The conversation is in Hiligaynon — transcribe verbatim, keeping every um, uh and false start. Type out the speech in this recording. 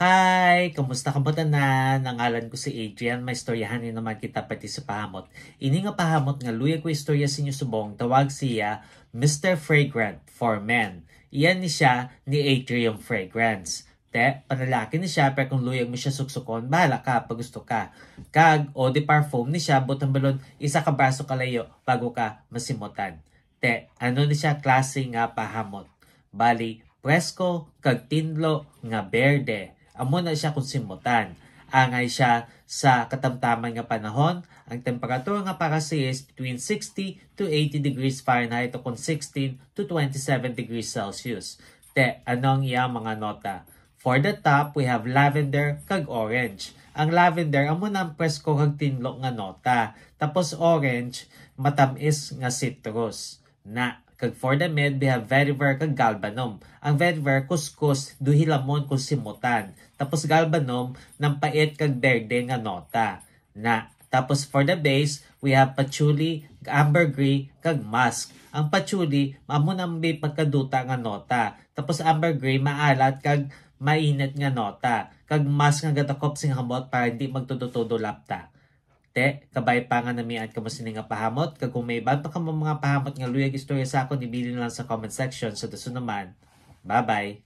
Hi! Kamusta kamo tanan? Ang ngalan ko si Adrian. May istoryahan ni naman kita pati sa pahamot. Ini nga pahamot nga luyag ko istorya sa inyo subong, tawag siya Mister Fragrant for Men. Iyan ni siya ni Atrium Fragrance. Te, panalaki ni siya, pero kung luyag mo siya suksukon, bahala ka pag gusto ka. Kag eau de parfum ni siya, butang balon, isa ka braso kalayo bago ka masimutan. Te, ano ni siya klase nga pahamot? Bali, presko kag tinlo nga berde. Amo na siya kung simutan. Angay siya sa katamtaman nga panahon, ang temperatura nga para siya is between sixty to eighty degrees Fahrenheit o kung sixteen to twenty-seven degrees Celsius. Te, ano ang iyang mga nota? For the top, we have lavender kag orange. Ang lavender, amo na ang presko kag tinlo nga nota. Tapos orange, matamis nga citrus. Na, kag for the mid, we have vetiver kag galbanum. Ang vetiver, kuskus, daw hilamon kung simutan. Tapos galbanum, nang pait kag berde nga nota. Na, tapos for the base, we have patchouli, ambergris, kag musk. Ang patchouli, amo na may pagkaduta nga nota. Tapos ambergris, maalat kag mainit nga nota. Kag musk nga gadakop sing hamot para hindi magtudo-tudo lapta. Te, kabay pa nga namian kamo sini nga pahamot, kag kung may iban pa kamo mga pahamot nga luyag istorya sa akon, ibilin lang sa comment section. Sa dason naman, bye-bye.